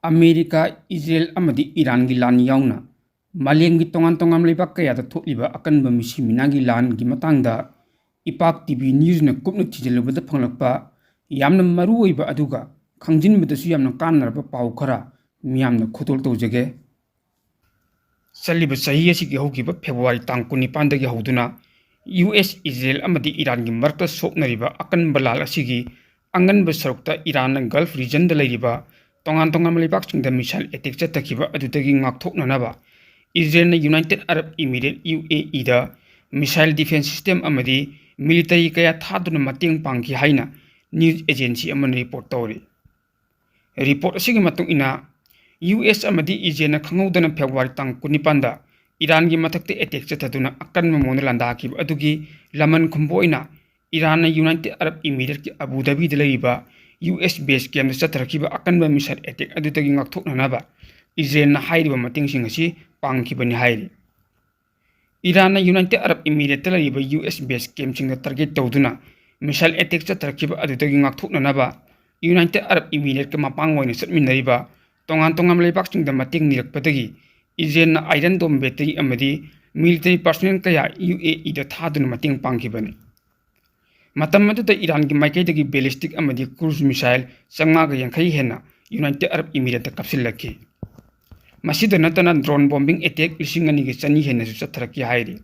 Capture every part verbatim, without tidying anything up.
America, Israel ꯑꯃꯗꯤ ꯏꯔꯥꯟꯒꯤ ꯂꯥꯟ ꯌꯥꯎꯅ ꯃꯥꯂꯦꯝꯒꯤ ꯇꯣꯉꯥꯟ ꯇꯣꯉꯥꯟꯕ ꯂꯩꯕꯥꯛ ꯀꯌꯥꯗ ꯊꯣꯛꯂꯤꯕ ꯑꯀꯟꯕ ꯃꯤꯁꯤ ꯃꯤꯅꯥꯒꯤ ꯂꯥꯟꯒꯤ ꯃꯇꯥꯡꯗ ꯏꯄꯥꯛ ꯇꯤ ꯚꯤ ꯅ꯭ꯌꯨꯁꯅ ꯀꯨꯞꯅ ꯊꯤꯖꯤꯜꯂꯨꯕꯗ ꯐꯪꯂꯛꯄ ꯌꯥꯝꯅ ꯃꯔꯨꯑꯣꯏꯕ ꯑꯗꯨꯒ ꯈꯪꯖꯤꯟꯕꯗꯁꯨ ꯌꯥꯝꯅ ꯀꯥꯟꯅꯔꯕ ꯄꯥꯎ ꯈꯔ ꯃꯤꯌꯥꯝꯅ ꯈꯨꯗꯣꯜ ꯇꯧꯖꯒꯦ꯫ ꯆꯠꯂꯤꯕ ꯆꯍꯤ ꯑꯁꯤꯒꯤ ꯍꯧꯈꯤꯕ ꯐꯦꯕ꯭ꯔꯨꯋꯥꯔꯤ ꯇꯥꯡ ꯀꯨꯟꯅꯤꯄꯥꯟꯗꯒꯤ ꯍꯧꯗꯨꯅ ꯌꯨ ꯑꯦꯁ, ꯏꯖꯔꯦꯜ ꯑꯃꯗꯤ ꯏꯔꯥꯟꯒꯤ ꯃꯔꯛꯇ ꯁꯣꯛꯅꯔꯤꯕ ꯑꯀꯟꯕ ꯂꯥꯜ ꯑꯁꯤꯒꯤ ꯑꯉꯟꯕ ꯁꯔꯨꯛꯇ ꯏꯔꯥꯟꯅ ꯒꯜꯐ ꯔꯤꯖꯟꯗ ꯂꯩꯔꯤꯕ ꯇꯣꯉꯥꯟ ꯇꯣꯉꯥꯟꯕ ꯂꯩꯕꯥꯛꯁꯤꯡꯗ ꯃꯤꯁꯥꯏꯜ ꯑꯦꯇꯦꯛ ꯆꯠꯊꯈꯤꯕ ꯑꯗꯨꯗꯒꯤ ꯉꯥꯛꯊꯣꯛꯅꯅꯕ ꯏꯖꯔꯦꯜꯅ ꯌꯨꯅꯥꯏꯇꯦꯠ ꯑꯔꯕ ꯏꯃꯤꯔꯦꯠ, ꯌꯨ ꯑꯦ ꯏꯗ ꯃꯤꯁꯥꯏꯜ ꯗꯤꯐꯦꯟꯁ ꯁꯤꯁꯇꯦꯝ ꯑꯃꯗꯤ ꯃꯤꯂꯤꯇꯔꯤ ꯀꯌꯥ ꯊꯥꯗꯨꯅ ꯃꯇꯦꯡ ꯄꯥꯡꯈꯤ ꯍꯥꯏꯅ ꯅ꯭ꯌꯨꯁ ꯑꯦꯖꯦꯟꯁꯤ ꯑꯃꯅ ꯔꯤꯄꯣꯔꯠ ꯇꯧꯔꯤ꯫ ꯔꯤꯄꯣꯔꯠ ꯑꯁꯤꯒꯤ ꯃꯇꯨꯡ ꯏꯟꯅ, ꯌꯨ ꯑꯦꯁ ꯑꯃꯗꯤ ꯏꯖꯔꯦꯜꯅ ꯈꯪꯍꯧꯗꯅ ꯐꯦꯕ꯭ꯔꯨꯋꯥꯔꯤ ꯇꯥꯡ ꯀꯨꯟꯅꯤꯄꯥꯟꯗ ꯏꯔꯥꯟꯒꯤ ꯃꯊꯛꯇ ꯑꯦꯇꯦꯛ ꯆꯠꯊꯗꯨꯅ ꯑꯀꯟꯕ ꯃꯑꯣꯡꯗ ꯂꯥꯟꯗꯥꯈꯤꯕ ꯑꯗꯨꯒꯤ ꯂꯃꯟ ꯈꯨꯝꯕ ꯑꯣꯏꯅ ꯏꯔꯥꯟꯅ ꯌꯨꯅꯥꯏꯇꯦꯠ ꯑꯔꯕ ꯏꯃꯤꯔꯦꯠꯀꯤ ꯑꯕꯨ ꯙꯥꯕꯤꯗ ꯂꯩꯔꯤꯕ ꯌꯨ ꯑꯦꯁ ꯕꯦꯁ ꯀꯦꯝꯗ ꯆꯠꯊꯔꯛꯈꯤꯕ ꯑꯀꯟꯕ ꯃꯤꯁꯥꯏꯜ ꯑꯦꯇꯦꯛ ꯑꯗꯨꯗꯒꯤ ꯉꯥꯛꯊꯣꯛꯅꯅꯕ ꯏꯖꯔꯦꯜꯅ ꯍꯥꯏꯔꯤꯕ ꯃꯇꯦꯡꯁꯤꯡ ꯑꯁꯤ ꯄꯥꯡꯈꯤꯕꯅꯤ ꯍꯥꯏꯔꯤ꯫ ꯏꯔꯥꯟꯅ ꯌꯨꯅꯥꯏꯇꯦꯠ ꯑꯔꯕ ꯏꯃꯤꯔꯦꯠꯇ ꯂꯩꯔꯤꯕ ꯌꯨ ꯑꯦꯁ ꯕꯦꯁ ꯀꯦꯝꯁꯤꯡꯗ ꯇꯥꯔꯒꯦꯠ ꯇꯧꯗꯨꯅ ꯃꯤꯁꯥꯏꯜ ꯑꯦꯇꯦꯛ ꯆꯠꯊꯔꯛꯈꯤꯕ ꯑꯗꯨꯗꯒꯤ ꯉꯥꯛꯊꯣꯛꯅꯅꯕ ꯌꯨꯅꯥꯏꯇꯦꯠ ꯑꯔꯕ ꯏꯃꯤꯔꯦꯠꯀ ꯃꯄꯥꯡ ꯑꯣꯏꯅ ꯆꯠꯃꯤꯟꯅꯔꯤꯕ ꯇꯣꯉꯥꯟ ꯇꯣꯉꯥꯟꯕ ꯂꯩꯕꯥꯛꯁꯤꯡꯗ ꯃꯇꯦꯡ ꯅꯤꯔꯛꯄꯗꯒꯤ ꯏꯖꯔꯦꯜꯅ ꯑꯥꯏꯔꯟ ꯗꯣꯝ ꯕꯦꯇꯔꯤ ꯑꯃꯗꯤ ꯃꯤꯂꯤꯇꯔꯤ ꯄꯔꯁꯣꯅꯦꯜ ꯀꯌꯥ ꯌꯨ ꯑꯦ ꯏꯗ ꯊꯥꯗꯨꯅ ꯃꯇꯦꯡ ꯄꯥꯡꯈꯤꯕꯅꯤ꯫ ꯃꯇꯝ ꯑꯗꯨꯗ ꯏꯔꯥꯟꯒꯤ ꯃꯥꯏꯀꯩꯗꯒꯤ ꯕꯦꯂꯤꯁꯇꯤꯛ ꯑꯃꯗꯤ ꯀ꯭ꯔꯨꯖ ꯃꯤꯁꯥꯏꯜ ꯆꯥꯝꯃꯉꯥꯒ ꯌꯥꯡꯈꯩ ꯍꯦꯟꯅ ꯌꯨꯅꯥꯏꯇꯦꯠ ꯑꯔꯕ ꯏꯃꯤꯔꯦꯠꯇ ꯀꯥꯞꯁꯤꯜꯂꯛꯈꯤ꯫ ꯃꯁꯤꯗ ꯅꯠꯇꯅ ꯗ꯭ꯔꯣꯟ ꯕꯣꯝꯕꯤꯡ ꯑꯦꯇꯦꯛ ꯂꯤꯁꯤꯡ ꯑꯅꯤꯒ ꯆꯅꯤ ꯍꯦꯟꯅꯁꯨ ꯆꯠꯊꯔꯛꯈꯤ ꯍꯥꯏꯔꯤ꯫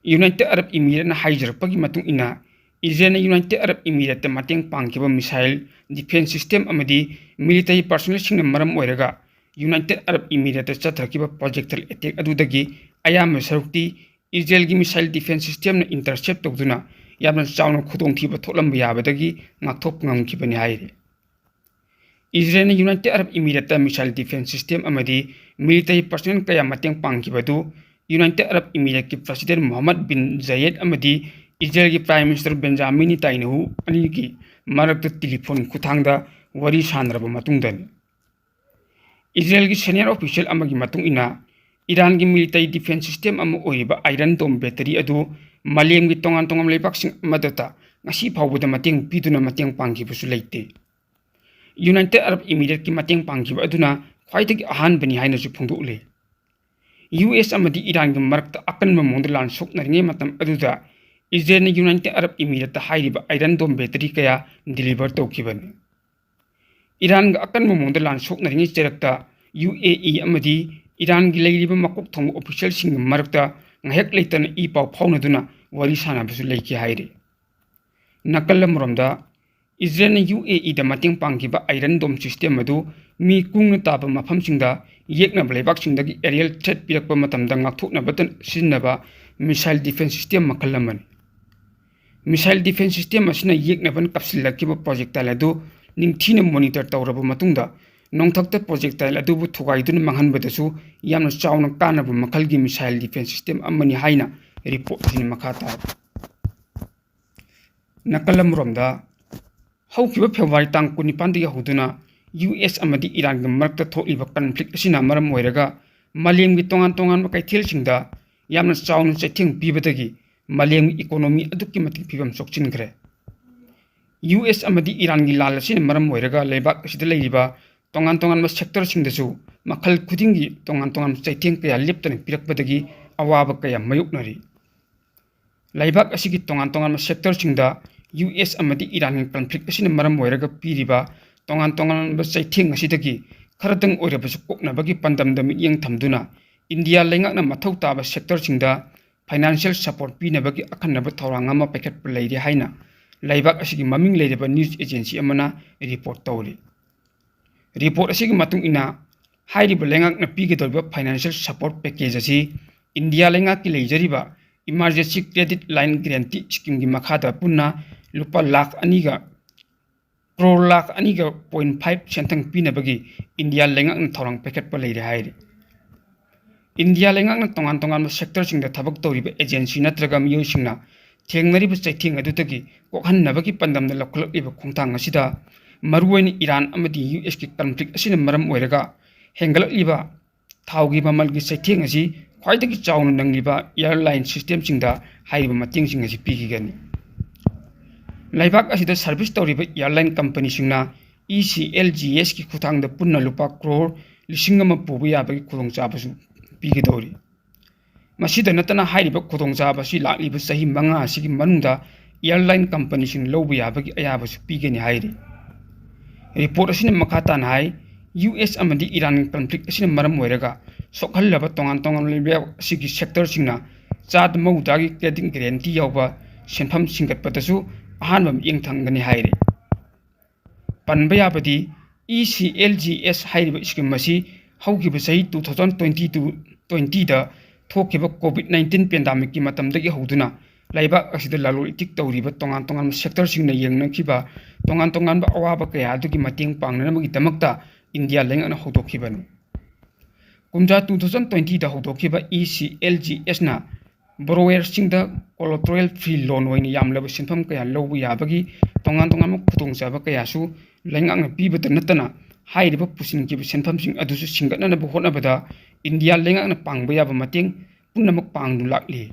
ꯌꯨꯅꯥꯏꯇꯦꯠ ꯑꯔꯕ ꯏꯃꯤꯔꯦꯠꯅ ꯍꯥꯏꯖꯔꯛꯄꯒꯤ ꯃꯇꯨꯡ ꯏꯟꯅ, ꯏꯖꯔꯦꯜꯅ ꯌꯨꯅꯥꯏꯇꯦꯠ ꯑꯔꯕ ꯏꯃꯤꯔꯦꯠꯇ ꯃꯇꯦꯡ ꯄꯥꯡꯈꯤꯕ ꯃꯤꯁꯥꯏꯜ, ꯗꯤꯐꯦꯟꯁ ꯁꯤꯁꯇꯦꯝ ꯑꯃꯗꯤ ꯃꯤꯂꯤꯇꯔꯤ ꯄꯔꯁꯣꯅꯦꯜꯁꯤꯡꯅ ꯃꯔꯝ ꯑꯣꯏꯔꯒ ꯌꯨꯅꯥꯏꯇꯦꯠ ꯑꯔꯕ ꯏꯃꯤꯔꯦꯠꯇ ꯆꯠꯊꯔꯛꯈꯤꯕ ꯄ꯭ꯔꯣꯖꯦꯛꯇꯥꯏꯜ ꯑꯦꯇꯦꯛ ꯑꯗꯨꯗꯒꯤ ꯑꯌꯥꯝꯕ ꯁꯔꯨꯛꯇꯤ ꯏꯖꯔꯦꯜꯒꯤ ꯃꯤꯁꯥꯏꯜ ꯗꯤꯐꯦꯟꯁ ꯁꯤꯁꯇꯦꯝꯅ ꯏꯟꯇꯔꯁꯦꯞ ꯇꯧꯗꯨꯅ ꯌꯥꯝꯅ ꯆꯥꯎꯅ ꯈꯨꯗꯣꯡꯊꯤꯕ ꯊꯣꯛꯂꯝꯕ ꯌꯥꯕꯗꯒꯤ ꯉꯥꯛꯊꯣꯛꯄ ꯉꯝꯈꯤꯕꯅꯤ ꯍꯥꯏꯔꯤ꯫ ꯏꯖꯔꯦꯜꯅ ꯌꯨꯅꯥꯏꯇꯦꯠ ꯑꯔꯕ ꯏꯃꯤꯔꯦꯠꯇ ꯃꯤꯁꯥꯏꯜ ꯗꯤꯐꯦꯟꯁ ꯁꯤꯁꯇꯦꯝ ꯑꯃꯗꯤ ꯃꯤꯂꯤꯇꯔꯤ ꯄꯔꯁꯣꯅꯦꯜ ꯀꯌꯥ ꯃꯇꯦꯡ ꯄꯥꯡꯈꯤꯕ ꯑꯗꯨ ꯌꯨꯅꯥꯏꯇꯦꯠ ꯑꯔꯕ ꯏꯃꯤꯔꯦꯠꯀꯤ ꯄ꯭ꯔꯁꯤꯗꯦꯟ ꯃꯣꯍꯝꯃꯗ ꯕꯤꯟ ꯖꯥꯌꯦꯗ ꯑꯃꯗꯤ ꯏꯖꯔꯦꯜꯒꯤ ꯄ꯭ꯔꯥꯏꯝ ꯃꯤꯅꯤꯁꯇꯔ ꯕꯦꯟꯖꯥꯃꯤꯟ ꯅꯦꯇꯥꯟꯌꯥꯍꯨ ꯑꯅꯤꯒꯤ ꯃꯔꯛꯇ ꯇꯦꯂꯤꯐꯣꯟ ꯈꯨꯠꯊꯥꯡꯗ ꯋꯥꯔꯤ ꯁꯥꯟꯅꯔꯕ ꯃꯇꯨꯡꯗꯅꯤ꯫ ꯏꯖꯔꯦꯜꯒꯤ ꯁꯦꯅꯤꯌꯔ ꯑꯣꯐꯤꯁꯤꯌꯦꯜ ꯑꯃꯒꯤ ꯃꯇꯨꯡ ꯏꯟꯅ, ꯏꯔꯥꯟꯒꯤ ꯃꯤꯂꯤꯇꯔꯤ ꯗꯤꯐꯦꯟꯁ ꯁꯤꯁꯇꯦꯝ ꯑꯃ ꯑꯣꯏꯔꯤꯕ ꯑꯥꯏꯔꯟ ꯗꯣꯝ ꯕꯦꯇꯔꯤ ꯑꯗꯨ ꯃꯥꯂꯦꯝꯒꯤ ꯇꯣꯉꯥꯟ ꯇꯣꯉꯥꯟꯕ ꯂꯩꯕꯥꯛꯁꯤꯡ ꯑꯃꯠꯇꯇ ꯉꯁꯤ ꯐꯥꯎꯕꯗ ꯃꯇꯦꯡ ꯄꯤꯗꯨꯅ ꯃꯇꯦꯡ ꯄꯥꯡꯈꯤꯕꯁꯨ ꯂꯩꯇꯦ꯫ ꯌꯨꯅꯥꯏꯇꯦꯗ ꯑꯔꯕ ꯏꯃꯤꯔꯦꯠꯀꯤ ꯃꯇꯦꯡ ꯄꯥꯡꯈꯤꯕ ꯑꯗꯨꯅ ꯈ꯭ꯋꯥꯏꯗꯒꯤ ꯑꯍꯥꯟꯕꯅꯤ ꯍꯥꯏꯅꯁꯨ ꯐꯣꯡꯗꯣꯛꯂꯤ꯫ ꯌꯨ ꯑꯦꯁ ꯑꯃꯗꯤ ꯏꯔꯥꯟꯒꯤ ꯃꯔꯛꯇ ꯑꯀꯟꯕ ꯃꯑꯣꯡꯗ ꯂꯥꯟ ꯁꯣꯛꯅꯔꯤꯉꯩ ꯃꯇꯝ ꯑꯗꯨꯗ ꯏꯖꯔꯦꯜꯅ ꯌꯨꯅꯥꯏꯇꯦꯗ ꯑꯔꯕ ꯏꯃꯤꯔꯦꯠꯇ ꯍꯥꯏꯔꯤꯕ ꯑꯥꯏꯔꯟ ꯗꯣꯝ ꯕꯦꯇꯔꯤ ꯀꯌꯥ ꯗꯤꯂꯤꯚꯔ ꯇꯧꯈꯤꯕꯅꯤ꯫ ꯏꯔꯥꯟꯒ ꯑꯀꯟꯕ ꯃꯑꯣꯡꯗ ꯂꯥꯟ ꯁꯣꯛꯅꯔꯤꯉꯩ ꯆꯩꯔꯛꯇ ꯌꯨ ꯑꯦ ꯏ ꯑꯃꯗꯤ ꯏꯔꯥꯟꯒꯤ ꯂꯩꯔꯤꯕ ꯃꯀꯣꯛ ꯊꯣꯡꯕ ꯑꯣꯐꯤꯁꯤꯌꯦꯜꯁꯤꯡꯒꯤ ꯃꯔꯛꯇ ꯉꯥꯏꯍꯥꯛ ꯂꯩꯇꯅ ꯏ ꯄꯥꯎ ꯐꯥꯎꯅꯗꯨꯅ ꯋꯥꯔꯤ ꯁꯥꯟꯅꯕꯁꯨ ꯂꯩꯈꯤ ꯍꯥꯏꯔꯤ꯫ ꯅꯥꯀꯜ ꯑꯃꯔꯣꯝꯗ, ꯏꯖꯔꯦꯜꯅ ꯌꯨ ꯑꯦ ꯏꯗ ꯃꯇꯦꯡ ꯄꯥꯡꯈꯤꯕ ꯑꯥꯏꯔꯟ ꯗꯣꯝ ꯁꯤꯁꯇꯦꯝ ꯑꯗꯨ ꯃꯤ ꯀꯨꯡꯅ ꯇꯥꯕ ꯃꯐꯝꯁꯤꯡꯗ ꯌꯦꯛꯅꯕ ꯂꯩꯕꯥꯛꯁꯤꯡꯗꯒꯤ ꯑꯦꯔꯤꯌꯦꯜ ꯊ꯭ꯔꯦꯠ ꯄꯤꯔꯛꯄ ꯃꯇꯝꯗ ꯉꯥꯛꯊꯣꯛꯅꯕꯇ ꯁꯤꯖꯤꯟꯅꯕ ꯃꯤꯁꯥꯏꯜ ꯗꯤꯐꯦꯟꯁ ꯁꯤꯁꯇꯦꯝ ꯃꯈꯜ ꯑꯃꯅꯤ꯫ ꯃꯤꯁꯥꯏꯜ ꯗꯤꯐꯦꯟꯁ ꯁꯤꯁꯇꯦꯝ ꯑꯁꯤꯅ ꯌꯦꯛꯅꯕꯅ ꯀꯥꯞꯁꯤꯜꯂꯛꯈꯤꯕ ꯄ꯭ꯔꯣꯖꯦꯛꯇꯥꯏꯜ ꯑꯗꯨ ꯅꯤꯡꯊꯤꯅ ꯃꯣꯅꯤꯇꯔ ꯇꯧꯔꯕ ꯃꯇꯨꯡꯗ, ꯅꯣꯡꯊꯛꯇ ꯄ꯭ꯔꯣꯖꯦꯛꯇꯥꯏꯜ ꯑꯗꯨꯕꯨ ꯊꯨꯒꯥꯏꯗꯨꯅ ꯃꯥꯡꯍꯟꯕꯗꯁꯨ ꯌꯥꯝꯅ ꯆꯥꯎꯅ ꯀꯥꯟꯅꯕ ꯃꯈꯜꯒꯤ ꯃꯤꯁꯥꯏꯜ ꯗꯤꯐꯦꯟꯁ ꯁꯤꯁꯇꯦꯝ ꯑꯃꯅꯤ ꯍꯥꯏꯅ ꯔꯤꯄꯣꯔꯠ ꯑꯁꯤꯅ ꯃꯈꯥ ꯇꯥꯔꯤ꯫ ꯅꯥꯀꯜ ꯑꯃꯔꯣꯝꯗ, ꯍꯧꯈꯤꯕ ꯐꯦꯕ꯭ꯔꯨꯋꯥꯔꯤ ꯇꯥꯡ ꯀꯨꯟꯅꯤꯄꯥꯟꯗꯒꯤ ꯍꯧꯗꯨꯅ ꯌꯨ ꯑꯦꯁ ꯑꯃꯗꯤ ꯏꯔꯥꯟꯒꯤ ꯃꯔꯛꯇ ꯊꯣꯛꯂꯤꯕ ꯀꯟꯐ꯭ꯂꯤꯛ ꯑꯁꯤꯅ ꯃꯔꯝ ꯑꯣꯏꯔꯒ ꯃꯥꯂꯦꯝꯒꯤ ꯇꯣꯉꯥꯟ ꯇꯣꯉꯥꯟꯕ ꯀꯩꯊꯦꯜꯁꯤꯡꯗ ꯌꯥꯝꯅ ꯆꯥꯎꯅ ꯆꯩꯊꯦꯡ ꯄꯤꯕꯗꯒꯤ ꯃꯥꯂꯦꯝꯒꯤ ꯏꯀꯣꯅꯣꯃꯤ ꯑꯗꯨꯛꯀꯤ ꯃꯇꯤꯛ ꯐꯤꯕꯝ ꯁꯣꯛꯆꯤꯟꯈ꯭ꯔꯦ꯫ ꯌꯨ ꯑꯦꯁ ꯑꯃꯗꯤ ꯏꯔꯥꯟꯒꯤ ꯂꯥꯟ ꯑꯁꯤꯅ ꯃꯔꯝ ꯑꯣꯏꯔꯒ ꯂꯩꯕꯥꯛ ꯑꯁꯤꯗ ꯂꯩꯔꯤꯕ ꯇꯣꯉꯥꯟ ꯇꯣꯉꯥꯟꯕ ꯁꯦꯛꯇꯔꯁꯤꯡꯗꯁꯨ ꯃꯈꯜ ꯈꯨꯗꯤꯡꯒꯤ ꯇꯣꯉꯥꯟ ꯇꯣꯉꯥꯟꯕ ꯆꯩꯊꯦꯡ ꯀꯌꯥ ꯂꯦꯞꯇꯅ ꯄꯤꯔꯛꯄꯗꯒꯤ ꯑꯋꯥꯕ ꯀꯌꯥ ꯃꯥꯌꯣꯛꯅꯔꯤ꯫ ꯂꯩꯕꯥꯛ ꯑꯁꯤꯒꯤ ꯇꯣꯉꯥꯟ ꯇꯣꯉꯥꯟꯕ ꯁꯦꯛꯇꯔꯁꯤꯡꯗ ꯌꯨ ꯑꯦꯁ ꯑꯃꯗꯤ ꯏꯔꯥꯟꯒꯤ ꯀꯟꯐ꯭ꯂꯤꯛ ꯑꯁꯤꯅ ꯃꯔꯝ ꯑꯣꯏꯔꯒ ꯄꯤꯔꯤꯕ ꯇꯣꯉꯥꯟ ꯇꯣꯉꯥꯟꯕ ꯆꯩꯊꯦꯡ ꯑꯁꯤꯗꯒꯤ ꯈꯔꯗꯪ ꯑꯣꯏꯔꯕꯁꯨ ꯀꯣꯛꯅꯕꯒꯤ ꯄꯥꯟꯗꯝꯗ ꯃꯤꯠꯌꯦꯡ ꯊꯝꯗꯨꯅ ꯏꯟꯗꯤꯌꯥ ꯂꯩꯉꯥꯛꯅ ꯃꯊꯧ ꯇꯥꯕ ꯁꯦꯛꯇꯔꯁꯤꯡꯗ ꯐꯥꯏꯅꯥꯟꯁꯤꯌꯦꯜ ꯁꯄꯣꯔꯠ ꯄꯤꯅꯕꯒꯤ ꯑꯈꯟꯅꯕ ꯊꯧꯔꯥꯡ ꯑꯃ ꯄꯥꯏꯈꯠꯄ ꯂꯩꯔꯦ ꯍꯥꯏꯅ ꯂꯩꯕꯥꯛ ꯑꯁꯤꯒꯤ ꯃꯃꯤꯡ ꯂꯩꯔꯕ ꯅ꯭ꯌꯨꯁ ꯑꯦꯖꯦꯟꯁꯤ ꯑꯃꯅ ꯔꯤꯄꯣꯔꯠ ꯇꯧꯔꯤ꯫ ꯔꯤꯄꯣꯔꯠ ꯑꯁꯤꯒꯤ ꯃꯇꯨꯡ ꯏꯟꯅ, ꯍꯥꯏꯔꯤꯕ ꯂꯩꯉꯥꯛꯅ ꯄꯤꯒꯗꯧꯔꯤꯕ ꯐꯥꯏꯅꯥꯟꯁꯤꯌꯦꯜ ꯁꯄꯣꯔꯠ ꯄꯦꯀꯦꯖ ꯑꯁꯤ ꯏꯟꯗꯤꯌꯥ ꯂꯩꯉꯥꯛꯀꯤ ꯂꯩꯖꯔꯤꯕ ꯏꯃꯥꯔꯖꯦꯟꯁꯤ ꯀ꯭ꯔꯦꯗꯤꯠ ꯂꯥꯏꯟ ꯒꯦꯔꯦꯟꯇꯤ ꯁ꯭ꯀꯤꯝꯒꯤ ꯃꯈꯥꯗ ꯄꯨꯟꯅ ꯂꯨꯄꯥ ꯂꯥꯈ ꯑꯅꯤꯒ, ꯀ꯭ꯔꯣꯔ ꯂꯥꯈ ꯑꯅꯤꯒ ꯄꯣꯏꯟ ꯐꯥꯏꯚ ꯁꯦꯟꯊꯪ ꯄꯤꯅꯕꯒꯤ ꯏꯟꯗꯤꯌꯥ ꯂꯩꯉꯥꯛꯅ ꯊꯧꯔꯥꯡ ꯄꯥꯏꯈꯠꯄ ꯂꯩꯔꯦ ꯍꯥꯏꯔꯤ꯫ ꯏꯟꯗꯤꯌꯥ ꯂꯩꯉꯥꯛꯅ ꯇꯣꯉꯥꯟ ꯇꯣꯉꯥꯟꯕ ꯁꯦꯛꯇꯔꯁꯤꯡꯗ ꯊꯕꯛ ꯇꯧꯔꯤꯕ ꯑꯦꯖꯦꯟꯁꯤ ꯅꯠꯇ꯭ꯔꯒ ꯃꯤꯑꯣꯏꯁꯤꯡꯅ ꯊꯦꯡꯅꯔꯤꯕ ꯆꯩꯊꯦꯡ ꯑꯗꯨꯗꯒꯤ ꯀꯣꯛꯍꯟꯅꯕꯒꯤ ꯄꯥꯟꯗꯝꯗ ꯂꯧꯈꯠꯂꯛꯂꯤꯕ ꯈꯣꯡꯊꯥꯡ ꯑꯁꯤꯗ ꯃꯔꯨꯑꯣꯏꯅ ꯏꯔꯥꯟ ꯑꯃꯗꯤ ꯌꯨ ꯑꯦꯁꯀꯤ ꯀꯟꯐ꯭ꯂꯤꯛ ꯑꯁꯤꯅ ꯃꯔꯝ ꯑꯣꯏꯔꯒ ꯍꯦꯟꯒꯠꯂꯛꯂꯤꯕ ꯊꯥꯎꯒꯤ ꯃꯃꯜꯒꯤ ꯆꯩꯊꯦꯡ ꯑꯁꯤ ꯈ꯭ꯋꯥꯏꯗꯒꯤ ꯆꯥꯎꯅ ꯅꯪꯂꯤꯕ ꯑꯦꯌꯔꯂꯥꯏꯟ ꯁꯤꯁꯇꯦꯝꯁꯤꯡꯗ ꯍꯥꯏꯔꯤꯕ ꯃꯇꯦꯡꯁꯤꯡ ꯑꯁꯤ ꯄꯤꯈꯤꯒꯅꯤ꯫ ꯂꯩꯕꯥꯛ ꯑꯁꯤꯗ ꯁꯔꯚꯤꯁ ꯇꯧꯔꯤꯕ airline ꯀꯝꯄꯅꯤꯁꯤꯡꯅ E C L G S ꯀꯤ ꯈꯨꯠꯊꯥꯡꯗ ꯄꯨꯟꯅ ꯂꯨꯄꯥ ꯀ꯭ꯔꯣꯔ ꯂꯤꯁꯤꯡ ꯑꯃ ꯄꯨꯕ ꯌꯥꯕꯒꯤ ꯈꯨꯗꯣꯡꯆꯥꯕꯁꯨ ꯄꯤꯒꯗꯧꯔꯤ꯫ ꯃꯁꯤꯗ ꯅꯠꯇꯅ ꯍꯥꯏꯔꯤꯕ ꯈꯨꯗꯣꯡꯆꯥꯕ ꯑꯁꯤ ꯂꯥꯛꯂꯤꯕ ꯆꯍꯤ ꯃꯉꯥ ꯑꯁꯤꯒꯤ ꯃꯅꯨꯡꯗ airline companyꯁꯤꯡ ꯂꯧꯕ ꯌꯥꯕꯒꯤ ꯑꯌꯥꯕꯁꯨ ꯄꯤꯒꯅꯤ ꯍꯥꯏꯔꯤ꯫ Report ꯑꯁꯤꯅ ꯃꯈꯥ ꯇꯥꯅ ꯍꯥꯏ, U S ꯑꯃꯗꯤ ꯏꯔꯥꯟꯒꯤ conflict ꯑꯁꯤꯅ ꯃꯔꯝ ꯑꯣꯏꯔꯒ ꯁꯣꯛꯍꯜꯂꯕ ꯇꯣꯉꯥꯟ ꯇꯣꯉꯥꯟꯕ ꯂꯩꯕꯥꯛ ꯑꯁꯤꯒꯤ sectorꯁꯤꯡꯅ ꯆꯥꯗ ꯃꯧꯗ꯭ꯔꯥꯒꯤ credit guarantee ꯌꯥꯎꯕ ꯁꯦꯟꯐꯝ ꯁꯤꯡꯒꯠꯄꯗꯁꯨ ꯑꯍꯥꯟꯕ ꯃꯤꯠꯌꯦꯡ ꯊꯝꯒꯅꯤ ꯍꯥꯏꯔꯤ꯫ ꯄꯟꯕ ꯌꯥꯕꯗꯤ, E C L G S ꯍꯥꯏꯔꯤꯕ scheme ꯑꯁꯤ ꯍꯧꯈꯤꯕ ꯆꯍꯤ two thousand twenty two twentyꯗ ꯊꯣꯛꯈꯤꯕ COVID nineteen pandemicꯀꯤ ꯃꯇꯝꯗꯒꯤ ꯍꯧꯗꯨꯅ ꯂꯩꯕꯥꯛ ꯑꯁꯤꯗ ꯂꯂꯣꯟ ꯏꯇꯤꯛ ꯇꯧꯔꯤꯕ ꯇꯣꯉꯥꯟ ꯇꯣꯉꯥꯟꯕ sectorꯁꯤꯡꯅ ꯌꯦꯡꯅꯈꯤꯕ ꯇꯣꯉꯥꯟ ꯇꯣꯉꯥꯟꯕ ꯑꯋꯥꯕ ꯀꯌꯥ ꯑꯗꯨꯒꯤ ꯃꯇꯦꯡ ꯄꯥꯡꯅꯅꯕꯒꯤꯗꯃꯛꯇ ꯏꯟꯗꯤꯌꯥ ꯂꯩꯉꯥꯛꯅ ꯍꯧꯗꯣꯛꯈꯤꯕꯅꯤ꯫ ꯀꯨꯝꯖꯥ two thousand twentyꯗ ꯍꯧꯗꯣꯛꯈꯤꯕ E C L G Sꯅ borrowerꯁꯤꯡꯗ collateral free loan ꯑꯣꯏꯅ ꯌꯥꯝꯂꯕ ꯁꯦꯟꯐꯝ ꯀꯌꯥ ꯂꯧꯕ ꯌꯥꯕꯒꯤ ꯇꯣꯉꯥꯟ ꯇꯣꯉꯥꯟꯕ ꯈꯨꯗꯣꯡꯆꯥꯕ ꯀꯌꯥꯁꯨ ꯂꯩꯉꯥꯛꯅ ꯄꯤꯕꯇ ꯅꯠꯇꯅ, ꯍꯥꯏꯔꯤꯕ ꯄꯨꯁꯤꯟꯈꯤꯕ ꯁꯦꯟꯐꯝꯁꯤꯡ ꯑꯗꯨꯁꯨ ꯁꯤꯡꯒꯠꯅꯅꯕ ꯍꯣꯠꯅꯕꯗ ꯏꯟꯗꯤꯌꯥ ꯂꯩꯉꯥꯛꯅ ꯄꯥꯡꯕ ꯌꯥꯕ ꯃꯇꯦꯡ ꯄꯨꯝꯅꯃꯛ ꯄꯥꯡꯗꯨꯅ ꯂꯥꯛꯂꯤ꯫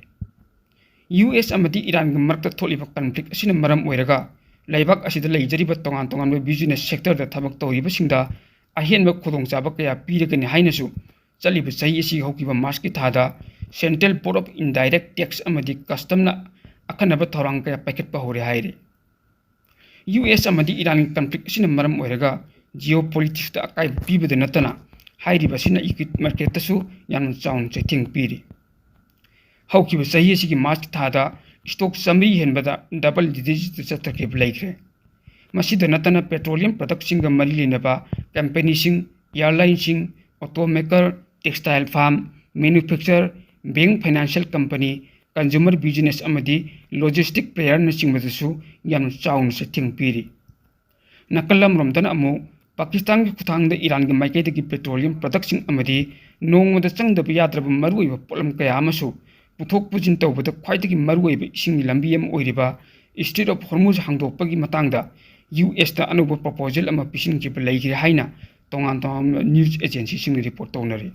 U S ꯑꯃꯗꯤ ꯏꯔꯥꯟꯒꯤ ꯃꯔꯛꯇ ꯊꯣꯛꯂꯤꯕ conflict ꯑꯁꯤꯅ ꯃꯔꯝ ꯑꯣꯏꯔꯒ ꯂꯩꯕꯥꯛ ꯑꯁꯤꯗ ꯂꯩꯖꯔꯤꯕ ꯇꯣꯉꯥꯟ ꯇꯣꯉꯥꯟꯕ business sectorꯗ ꯊꯕꯛ ꯇꯧꯔꯤꯕꯁꯤꯡꯗ ꯑꯍꯦꯟꯕ ꯈꯨꯗꯣꯡꯆꯥꯕ ꯀꯌꯥ ꯄꯤꯔꯒꯅꯤ ꯍꯥꯏꯅꯁꯨ ꯆꯠꯂꯤꯕ ꯆꯍꯤ ꯑꯁꯤꯒꯤ ꯍꯧꯈꯤꯕ Marchꯀꯤ ꯊꯥꯗ Central Board of Indirect Tax ꯑꯃꯗꯤ Customꯅ ꯑꯈꯟꯅꯕ ꯊꯧꯔꯥꯡ ꯀꯌꯥ ꯄꯥꯏꯈꯠꯄ ꯍꯧꯔꯦ ꯍꯥꯏꯔꯤ꯫ U S ꯑꯃꯗꯤ ꯏꯔꯥꯟꯒꯤ conflict ꯑꯁꯤꯅ ꯃꯔꯝ ꯑꯣꯏꯔꯒ geopoliticsꯇ ꯑꯀꯥꯏꯕ ꯄꯤꯕꯗ ꯅꯠꯇꯅ ꯍꯥꯏꯔꯤꯕ ꯑꯁꯤꯅ equity marketꯇꯁꯨ ꯌꯥꯝꯅ ꯆꯥꯎꯅ ꯆꯩꯊꯦꯡ ꯄꯤꯔꯤ꯫ ꯍꯧꯈꯤꯕ ꯆꯍꯤ ꯑꯁꯤꯒꯤ March ꯊꯥꯗ stock ꯆꯥꯃꯔꯤ ꯍꯦꯟꯕꯗ double digitꯇ ꯆꯠꯊꯈꯤꯕ ꯂꯩꯈ꯭ꯔꯦ꯫ ꯃꯁꯤꯗ ꯅꯠꯇꯅ petroleum productꯁꯤꯡꯒ ꯃꯔꯤ ꯂꯩꯅꯕ companyꯁꯤꯡ, airlineꯁꯤꯡ, automaker, textile firm, manufacturer, bank, financial company, consumer business ꯑꯃꯗꯤ logistic playerꯅꯆꯤꯡꯕꯗꯁꯨ ꯌꯥꯝꯅ ꯆꯥꯎꯅ ꯆꯩꯊꯦꯡ ꯄꯤꯔꯤ꯫ ꯅꯥꯀꯜ ꯑꯃꯔꯣꯝꯗꯅ ꯑꯃꯨꯛ ꯄꯥꯀꯤꯁꯇꯥꯟꯒꯤ ꯈꯨꯠꯊꯥꯡꯗ ꯏꯔꯥꯟꯒꯤ ꯃꯥꯏꯀꯩꯗꯒꯤ petroleum productꯁꯤꯡ ꯑꯃꯗꯤ ꯅꯣꯡꯃꯗ ꯆꯪꯗꯕ ꯌꯥꯗ꯭ꯔꯕ ꯃꯔꯨꯑꯣꯏꯕ ꯄꯣꯠꯂꯝ ꯀꯌꯥ ꯑꯃꯁꯨ ꯄꯨꯊꯣꯛ ꯄꯨꯁꯤꯟ ꯇꯧꯕꯗ ꯈ꯭ꯋꯥꯏꯗꯒꯤ ꯃꯔꯨꯑꯣꯏꯕ ꯏꯁꯤꯡꯒꯤ ꯂꯝꯕꯤ ꯑꯃ ꯑꯣꯏꯔꯤꯕ Strait of Hormuz ꯍꯥꯡꯗꯣꯛꯄꯒꯤ ꯃꯇꯥꯡꯗ U Sꯇ ꯑꯅꯧꯕ proposal ꯑꯃ ꯄꯤꯁꯤꯟꯈꯤꯕ ꯂꯩꯈ꯭ꯔꯦ ꯍꯥꯏꯅ ꯇꯣꯉꯥꯟ ꯇꯣꯉꯥꯟꯕ news agencyꯁꯤꯡꯅ report ꯇꯧꯅꯔꯤ꯫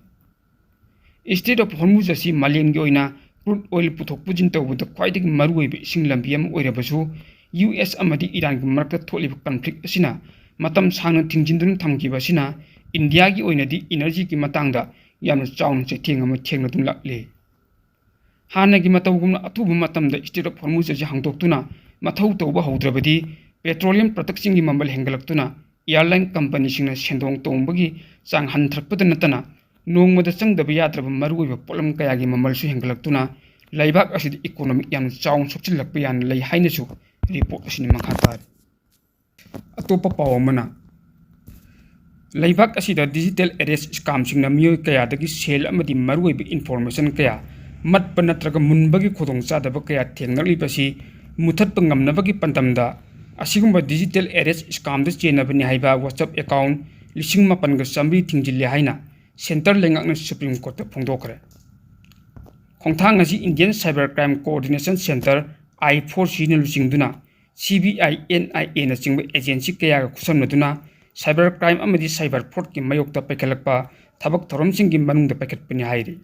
Strait of Hormuz ꯑꯁꯤ ꯃꯥꯂꯦꯝꯒꯤ ꯑꯣꯏꯅ crude oil ꯄꯨꯊꯣꯛ ꯄꯨꯁꯤꯟ ꯇꯧꯕꯗ ꯈ꯭ꯋꯥꯏꯗꯒꯤ ꯃꯔꯨꯑꯣꯏꯕ ꯏꯁꯤꯡ ꯂꯝꯕꯤ ꯑꯃ ꯑꯣꯏꯔꯕꯁꯨ, U S ꯑꯃꯗꯤ ꯏꯔꯥꯟꯒꯤ ꯃꯔꯛꯇ ꯊꯣꯛꯂꯤꯕ conflict ꯑꯁꯤꯅ ꯃꯇꯝ ꯁꯥꯡꯅ ꯊꯤꯡꯖꯤꯟꯗꯨꯅ ꯊꯝꯈꯤꯕ ꯑꯁꯤꯅ ꯏꯟꯗꯤꯌꯥꯒꯤ ꯑꯣꯏꯅꯗꯤ ꯏꯅꯔꯖꯤꯒꯤ ꯃꯇꯥꯡꯗ ꯌꯥꯝꯅ ꯆꯥꯎꯅ ꯆꯩꯊꯦꯡ ꯑꯃ ꯊꯦꯡꯅꯗꯨꯅ ꯂꯥꯛꯂꯤ꯫ ꯍꯥꯟꯅꯒꯤ ꯃꯇꯧꯒꯨꯝꯅ ꯑꯊꯨꯕ ꯃꯇꯝꯗ Strait of Hormuz ꯑꯁꯤ ꯍꯥꯡꯗꯣꯛꯇꯨꯅ ꯃꯊꯧ ꯇꯧꯕ ꯍꯧꯗ꯭ꯔꯕꯗꯤ, petroleum productꯁꯤꯡꯒꯤ ꯃꯃꯜ ꯍꯦꯟꯒꯠꯂꯛꯇꯨꯅ airline companyꯁꯤꯡꯅ ꯁꯦꯟꯗꯣꯡ ꯇꯣꯡꯕꯒꯤ ꯆꯥꯡ ꯍꯟꯊꯔꯛꯄꯗ ꯅꯠꯇꯅ, ꯅꯣꯡꯃꯗ ꯆꯪꯗꯕ ꯌꯥꯗ꯭ꯔꯕ ꯃꯔꯨꯑꯣꯏꯕ ꯄꯣꯠꯂꯝ ꯀꯌꯥꯒꯤ ꯃꯃꯜꯁꯨ ꯍꯦꯟꯒꯠꯂꯛꯇꯨꯅ, ꯂꯩꯕꯥꯛ ꯑꯁꯤꯗ economic ꯌꯥꯝꯅ ꯆꯥꯎꯅ ꯁꯣꯛꯆꯤꯜꯂꯛꯄ ꯌꯥꯅ ꯂꯩ ꯍꯥꯏꯅꯁꯨ report ꯑꯁꯤꯅ ꯃꯈꯥ ꯇꯥꯔꯤ꯫ ꯑꯇꯣꯞꯄ ꯄꯥꯎ ꯑꯃꯅ, ꯂꯩꯕꯥꯛ ꯑꯁꯤꯗ digital arrest scamꯁꯤꯡꯅ ꯃꯤꯑꯣꯏ ꯀꯌꯥꯗꯒꯤ ꯁꯦꯜ ꯑꯃꯗꯤ ꯃꯔꯨꯑꯣꯏꯕ information ꯀꯌꯥ ꯃꯠꯄ ꯅꯠꯇ꯭ꯔꯒ ꯃꯨꯟꯕꯒꯤ ꯈꯨꯗꯣꯡꯆꯥꯗꯕ ꯀꯌꯥ ꯊꯦꯡꯅꯔꯛꯂꯤꯕꯁꯤ ꯃꯨꯊꯠꯄ ꯉꯝꯅꯕꯒꯤ ꯄꯥꯟꯗꯝꯗ ꯑꯁꯤꯒꯨꯝꯕ digital arrest scamꯗ ꯆꯦꯟꯅꯕꯅꯤ ꯍꯥꯏꯕ WhatsApp account ꯂꯤꯁꯤꯡ ꯃꯥꯄꯟꯒ ꯆꯥꯃꯔꯤ ꯊꯤꯡꯖꯤꯜꯂꯤ ꯍꯥꯏꯅ centre ꯂꯩꯉꯥꯛꯅ Supreme Courtꯇ ꯐꯣꯡꯗꯣꯛꯈ꯭ꯔꯦ꯫ ꯈꯣꯡꯊꯥꯡ ꯑꯁꯤ Indian Cyber Crime Coordination Centre, I four Cꯅ ꯂꯨꯆꯤꯡꯗꯨꯅ CBI, NIAꯅꯆꯤꯡꯕ agency ꯀꯌꯥꯒ ꯈꯨꯠꯁꯝꯅꯗꯨꯅ cyber crime ꯑꯃꯗꯤ cyber fraudꯀꯤ ꯃꯥꯌꯣꯛꯇ ꯄꯥꯏꯈꯠꯂꯛꯄ ꯊꯕꯛ ꯊꯧꯔꯝꯁꯤꯡꯒꯤ ꯃꯅꯨꯡꯗ ꯄꯥꯏꯈꯠꯄꯅꯤ ꯍꯥꯏꯔꯤ꯫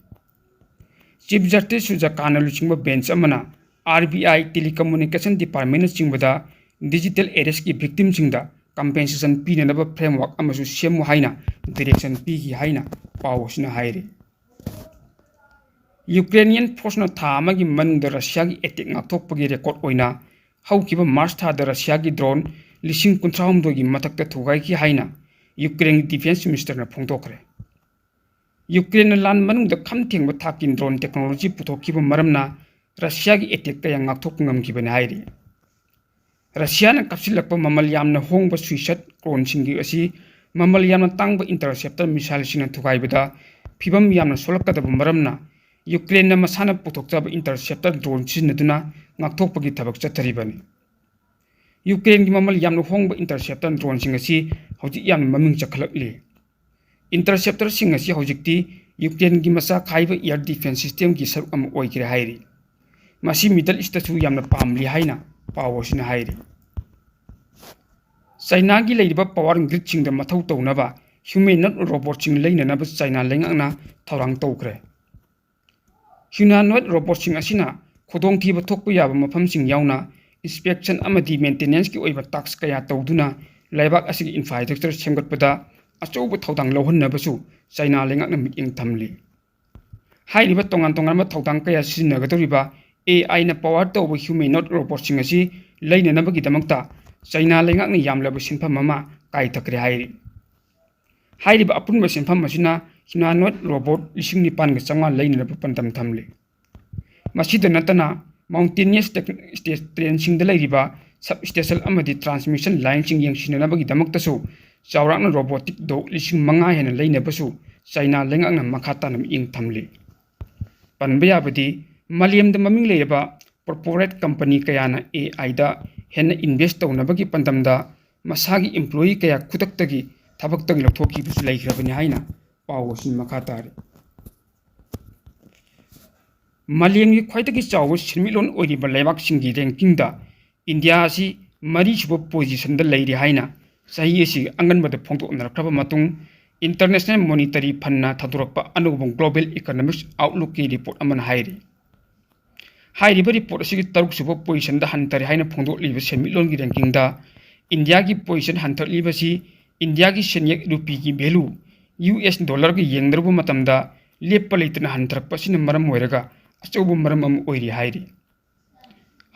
Chief Justice ꯁꯨꯖꯥꯀꯥꯟꯅ ꯂꯨꯆꯤꯡꯕ bench ꯑꯃꯅ RBI, Telecommunication Departmentꯅꯆꯤꯡꯕꯗ digital arrestꯀꯤ victimꯁꯤꯡꯗ compensation ꯄꯤꯅꯅꯕ framework ꯑꯃꯁꯨ ꯁꯦꯝꯃꯨ ꯍꯥꯏꯅ direction ꯄꯤꯈꯤ ꯍꯥꯏꯅ ꯄꯥꯎ ꯑꯁꯤꯅ ꯍꯥꯏꯔꯤ꯫ Ukrainian forceꯅ ꯊꯥ ꯑꯃꯒꯤ ꯃꯅꯨꯡꯗ Russiaꯒꯤ attack ꯉꯥꯛꯊꯣꯛꯄꯒꯤ record ꯑꯣꯏꯅ ꯍꯧꯈꯤꯕ March ꯊꯥꯗ Russiaꯒꯤ drone ꯂꯤꯁꯤꯡ ꯀꯨꯟꯊ꯭ꯔꯥ ꯍꯨꯝꯗꯣꯏꯒꯤ ꯃꯊꯛꯇ ꯊꯨꯒꯥꯏꯈꯤ ꯍꯥꯏꯅ Ukraineꯒꯤ defence ministerꯅ ꯐꯣꯡꯗꯣꯛꯈ꯭ꯔꯦ꯫ Ukraineꯅ ꯂꯥꯟ ꯃꯅꯨꯡꯗ ꯈꯝ ꯊꯦꯡꯕ ꯊꯥꯛꯀꯤ drone technology ꯄꯨꯊꯣꯛꯈꯤꯕ ꯃꯔꯝꯅ Russiaꯒꯤ attack ꯀꯌꯥ ꯉꯥꯛꯊꯣꯛꯄ ꯉꯝꯈꯤꯕꯅꯤ ꯍꯥꯏꯔꯤ꯫ Russiaꯅ ꯀꯥꯞꯁꯤꯜꯂꯛꯄ ꯃꯃꯜ ꯌꯥꯝꯅ ꯍꯣꯡꯕ Suisat droneꯁꯤꯡꯒꯤ ꯑꯁꯤ ꯃꯃꯜ ꯌꯥꯝꯅ ꯇꯥꯡꯕ interceptor missileꯁꯤꯡꯅ ꯊꯨꯒꯥꯏꯕꯗ ꯐꯤꯚꯝ ꯌꯥꯝꯅ ꯁꯣꯛꯂꯛꯀꯗꯕ ꯃꯔꯝꯅ Ukraineꯅ ꯃꯁꯥꯅ ꯄꯨꯊꯣꯛꯆꯕ interceptor drone ꯁꯤꯖꯤꯟꯅꯗꯨꯅ ꯉꯥꯛꯊꯣꯛꯄꯒꯤ ꯊꯕꯛ ꯆꯠꯊꯔꯤꯕꯅꯤ꯫ Ukraineꯒꯤ ꯃꯃꯜ ꯌꯥꯝꯅ ꯍꯣꯡꯕ interceptor droneꯁꯤꯡ ꯑꯁꯤ ꯍꯧꯖꯤꯛ ꯌꯥꯝꯅ ꯃꯃꯤꯡ ꯆꯠꯈꯠꯂꯛꯂꯤ꯫ Interceptorꯁꯤꯡ ꯑꯁꯤ ꯍꯧꯖꯤꯛꯇꯤ Ukraineꯒꯤ ꯃꯆꯥ ꯈꯥꯏꯕ air defence systemꯒꯤ ꯁꯔꯨꯛ ꯑꯃ ꯑꯣꯏꯈ꯭ꯔꯦ ꯍꯥꯏꯔꯤ꯫ ꯃꯁꯤ Middle Eastꯇꯁꯨ ꯌꯥꯝꯅ ꯄꯥꯝꯂꯤ ꯍꯥꯏꯅ ꯄꯥꯎ ꯑꯁꯤꯅ ꯍꯥꯏꯔꯤ꯫ Chinaꯒꯤ ꯂꯩꯔꯤꯕ power gridꯁꯤꯡꯗ ꯃꯊꯧ ꯇꯧꯅꯕ humanoid robotꯁꯤꯡ ꯂꯩꯅꯅꯕ China ꯂꯩꯉꯥꯛꯅ ꯊꯧꯔꯥꯡ ꯇꯧꯈ꯭ꯔꯦ꯫ Humanoid robotꯁꯤꯡ ꯑꯁꯤꯅ ꯈꯨꯗꯣꯡꯊꯤꯕ ꯊꯣꯛꯄ ꯌꯥꯕ ꯃꯐꯝꯁꯤꯡ ꯌꯥꯎꯅ inspection ꯑꯃꯗꯤ maintenanceꯀꯤ ꯑꯣꯏꯕ task ꯀꯌꯥ ꯇꯧꯗꯨꯅ ꯂꯩꯕꯥꯛ ꯑꯁꯤꯒꯤ infrastructure ꯁꯦꯝꯒꯠꯄꯗ ꯑꯆꯧꯕ ꯊꯧꯗꯥꯡ ꯂꯧꯍꯟꯅꯕꯁꯨ ꯆꯩꯅꯥ ꯂꯩꯉꯥꯛꯅ ꯃꯤꯠꯌꯦꯡ ꯊꯝꯂꯤ꯫ ꯍꯥꯏꯔꯤꯕ ꯇꯣꯉꯥꯟ ꯇꯣꯉꯥꯟꯕ ꯊꯧꯗꯥꯡ ꯀꯌꯥ ꯁꯤꯖꯤꯟꯅꯒꯗꯧꯔꯤꯕ AI ꯅ power ꯇꯧꯕ humanoid robot ꯁꯤꯡ ꯑꯁꯤ ꯂꯩꯅꯅꯕꯒꯤꯗꯃꯛꯇ ꯆꯩꯅꯥ ꯂꯩꯉꯥꯛꯅ ꯌꯥꯝꯂꯕ ꯁꯦꯟꯐꯝ ꯑꯃ ꯀꯥꯏꯊꯈ꯭ꯔꯦ ꯍꯥꯏꯔꯤ꯫ ꯍꯥꯏꯔꯤꯕ ꯑꯄꯨꯟꯕ ꯁꯦꯟꯐꯝ ꯑꯁꯤꯅ humanoid robot ꯂꯤꯁꯤꯡ ꯅꯤꯄꯥꯟꯒ ꯆꯥꯝꯃꯉꯥ ꯂꯩꯅꯅꯕ ꯄꯥꯟꯗꯝ ꯊꯝꯂꯤ꯫ ꯃꯁꯤꯗ ꯅꯠꯇꯅ, mountainous tech-, state train ꯁꯤꯡꯗ ꯂꯩꯔꯤꯕ substation ꯑꯃꯗꯤ transmission line ꯁꯤꯡ ꯌꯦꯡꯁꯤꯟꯅꯅꯕꯒꯤꯗꯃꯛꯇꯁꯨ ꯆꯥꯎꯔꯥꯛꯅ robotic dog ꯂꯤꯁꯤꯡ ꯃꯉꯥ ꯍꯦꯟꯅ ꯂꯩꯅꯕꯁꯨ ꯆꯩꯅꯥ ꯂꯩꯉꯥꯛꯅ ꯃꯈꯥ ꯇꯥꯅ ꯃꯤꯠꯌꯦꯡ ꯊꯝꯂꯤ꯫ ꯄꯟꯕ ꯌꯥꯕꯗꯤ, ꯃꯥꯂꯦꯝꯗ ꯃꯃꯤꯡ ꯂꯩꯔꯕ corporate company ꯀꯌꯥꯅ AI ꯗ ꯍꯦꯟꯅ invest ꯇꯧꯅꯕꯒꯤ ꯄꯥꯟꯗꯝꯗ ꯃꯁꯥꯒꯤ employee ꯀꯌꯥ ꯈꯨꯗꯛꯇꯒꯤ ꯊꯕꯛꯇꯒꯤ ꯂꯧꯊꯣꯛꯈꯤꯕꯁꯨ ꯂꯩꯈ꯭ꯔꯕꯅꯤ ꯍꯥꯏꯅ ꯄꯥꯎ ꯑꯁꯤꯅ ꯃꯈꯥ ꯇꯥꯔꯤ꯫ ꯃꯥꯂꯦꯝꯒꯤ ꯈ꯭ꯋꯥꯏꯗꯒꯤ ꯆꯥꯎꯕ ꯁꯦꯟꯃꯤꯠꯂꯣꯟ ꯑꯣꯏꯔꯤꯕ ꯂꯩꯕꯥꯛꯁꯤꯡꯒꯤ ranking ꯗ ꯏꯟꯗꯤꯌꯥ ꯑꯁꯤ ꯃꯔꯤꯁꯨꯕ position ꯗ ꯂꯩꯔꯤ ꯍꯥꯏꯅ ꯆꯍꯤ ꯑꯁꯤꯒꯤ ꯑꯉꯟꯕꯗ ꯐꯣꯡꯗꯣꯛꯅꯔꯛꯈ꯭ꯔꯕ ꯃꯇꯨꯡ, International Monetary Fund ꯅ ꯊꯥꯗꯣꯔꯛꯄ ꯑꯅꯧꯕ Global Economic Outlook ꯀꯤ report ꯑꯃꯅ ꯍꯥꯏꯔꯤ꯫ ꯍꯥꯏꯔꯤꯕ report ꯑꯁꯤꯒꯤ ꯇꯔꯨꯛꯁꯨꯕ position ꯗ ꯍꯟꯊꯔꯦ ꯍꯥꯏꯅ ꯐꯣꯡꯗꯣꯛꯂꯤꯕ ꯁꯦꯟꯃꯤꯠꯂꯣꯟꯒꯤ ranking ꯗ ꯏꯟꯗꯤꯌꯥꯒꯤ position ꯍꯟꯊꯔꯛꯂꯤꯕꯁꯤ ꯏꯟꯗꯤꯌꯥꯒꯤ ꯁꯦꯟꯌꯦꯛ ꯔꯨꯄꯤꯒꯤ value US dollar ꯒ ꯌꯦꯡꯅꯔꯨꯕ ꯃꯇꯝꯗ ꯂꯦꯞꯄ ꯂꯩꯇꯅ ꯍꯟꯊꯔꯛꯄ ꯑꯁꯤꯅ ꯃꯔꯝ ꯑꯣꯏꯔꯒ ꯑꯆꯧꯕ ꯃꯔꯝ ꯑꯃ ꯑꯣꯏꯔꯤ ꯍꯥꯏꯔꯤ꯫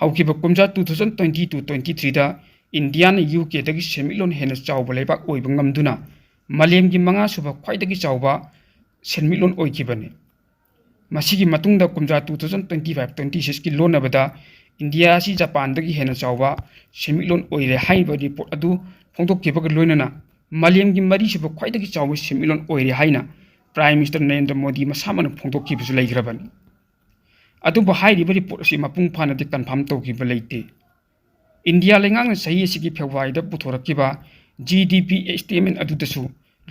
ꯍꯧꯈꯤꯕ ꯀꯨꯝꯖꯥ two thousand twenty-two twenty-three ꯗ ꯏꯟꯗꯤꯌꯥꯅ UK ꯗꯒꯤ ꯁꯦꯟꯃꯤꯠꯂꯣꯟ ꯍꯦꯟꯅ ꯆꯥꯎꯕ ꯂꯩꯕꯥꯛ ꯑꯣꯏꯕ ꯉꯝꯗꯨꯅ ꯃꯥꯂꯦꯝꯒꯤ ꯃꯉꯥꯁꯨꯕ ꯈ꯭ꯋꯥꯏꯗꯒꯤ ꯆꯥꯎꯕ ꯁꯦꯟꯃꯤꯠꯂꯣꯟ ꯑꯣꯏꯈꯤꯕꯅꯤ꯫ ꯃꯁꯤꯒꯤ ꯃꯇꯨꯡꯗ ꯀꯨꯝꯖꯥ two thousand twenty-five twenty-six ꯀꯤ ꯂꯣꯟꯅꯕꯗ ꯏꯟꯗꯤꯌꯥ ꯑꯁꯤ ꯖꯄꯥꯟꯗꯒꯤ ꯍꯦꯟꯅ ꯆꯥꯎꯕ ꯁꯦꯟꯃꯤꯠꯂꯣꯟ ꯑꯣꯏꯔꯦ ꯍꯥꯏꯔꯤꯕ report ꯑꯗꯨ ꯐꯣꯡꯗꯣꯛꯈꯤꯕꯒ ꯂꯣꯏꯅꯅ ꯃꯥꯂꯦꯝꯒꯤ ꯃꯔꯤꯁꯨꯕ ꯈ꯭ꯋꯥꯏꯗꯒꯤ ꯆꯥꯎꯕ ꯁꯦꯟꯃꯤꯠꯂꯣꯟ ꯑꯣꯏꯔꯦ ꯍꯥꯏꯅ Prime Minister ꯅꯔꯦꯟꯗ꯭ꯔ ꯃꯣꯗꯤ ꯃꯁꯥꯃꯛꯅ ꯐꯣꯡꯗꯣꯛꯈꯤꯕꯁꯨ ꯂꯩꯈ꯭ꯔꯕꯅꯤ꯫ ꯑꯗꯨꯕꯨ ꯍꯥꯏꯔꯤꯕ report ꯑꯁꯤ ꯃꯄꯨꯡ ꯐꯥꯅꯗꯤ confirm ꯇꯧꯈꯤꯕ ꯂꯩꯇꯦ꯫ ꯏꯟꯗꯤꯌꯥ ꯂꯩꯉꯥꯛꯅ ꯆꯍꯤ ꯑꯁꯤꯒꯤ ꯐꯦꯕ꯭ꯔꯨꯋꯥꯔꯤꯗ ꯄꯨꯊꯣꯔꯛꯈꯤꯕ GDP estimate ꯑꯗꯨꯗꯁꯨ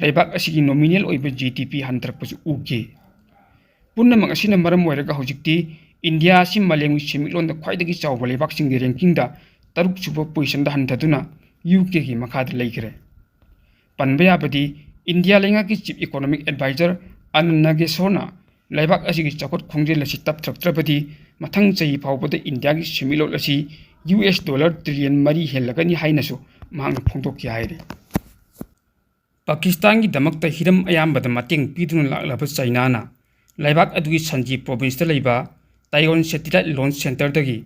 ꯂꯩꯕꯥꯛ ꯑꯁꯤꯒꯤ nominal ꯑꯣꯏꯕ GDP ꯍꯟꯊꯔꯛꯄꯁꯨ ꯎꯈꯤ꯫ ꯄꯨꯝꯅꯃꯛ ꯑꯁꯤꯅ ꯃꯔꯝ ꯑꯣꯏꯔꯒ ꯍꯧꯖꯤꯛꯇꯤ ꯏꯟꯗꯤꯌꯥ ꯑꯁꯤ ꯃꯥꯂꯦꯝꯒꯤ ꯁꯦꯟꯃꯤꯠꯂꯣꯟꯗ ꯈ꯭ꯋꯥꯏꯗꯒꯤ ꯆꯥꯎꯕ ꯂꯩꯕꯥꯛꯁꯤꯡꯒꯤ ranking ꯗ ꯇꯔꯨꯛꯁꯨꯕ position ꯗ ꯍꯟꯊꯗꯨꯅ UK ꯒꯤ ꯃꯈꯥꯗ ꯂꯩꯈ꯭ꯔꯦ꯫ ꯄꯟꯕ ꯌꯥꯕꯗꯤ, ꯏꯟꯗꯤꯌꯥ ꯂꯩꯉꯥꯛꯀꯤ Chief Economic Advisor ꯑꯅꯟꯗ ꯅꯥꯒꯦꯁꯣꯔꯅ ꯂꯩꯕꯥꯛ ꯑꯁꯤꯒꯤ ꯆꯥꯎꯈꯠ ꯈꯣꯡꯖꯦꯜ ꯑꯁꯤ ꯇꯞꯊꯔꯛꯇ꯭ꯔꯕꯗꯤ ꯃꯊꯪ ꯆꯍꯤ ꯐꯥꯎꯕꯗ ꯏꯟꯗꯤꯌꯥꯒꯤ ꯁꯦꯟꯃꯤꯠꯂꯣꯟ ꯑꯁꯤ ꯌꯨ ꯑꯦꯁ ꯗꯣꯂꯔ ꯇ꯭ꯔꯤꯂꯤꯌꯟ ꯃꯔꯤ ꯍꯦꯜꯂꯒꯅꯤ ꯍꯥꯏꯅꯁꯨ ꯃꯍꯥꯛꯅ ꯐꯣꯡꯗꯣꯛꯈꯤ ꯍꯥꯏꯔꯤ꯫ ꯄꯥꯀꯤꯁꯇꯥꯟꯒꯤꯗꯃꯛꯇ ꯍꯤꯔꯝ ꯑꯌꯥꯝꯕꯗ ꯃꯇꯦꯡ ꯄꯤꯗꯨꯅ ꯂꯥꯛꯂꯕ ꯆꯥꯏꯅꯥꯅ ꯂꯩꯕꯥꯛ ꯑꯗꯨꯒꯤ ꯁꯟꯖꯤ ꯄ꯭ꯔꯣꯚꯤꯟꯁꯇ ꯂꯩꯕ ꯇꯥꯏꯌꯣꯟ ꯁꯦꯇꯤꯂꯥꯏꯠ ꯂꯣꯟꯆ ꯁꯦꯟꯇꯔꯗꯒꯤ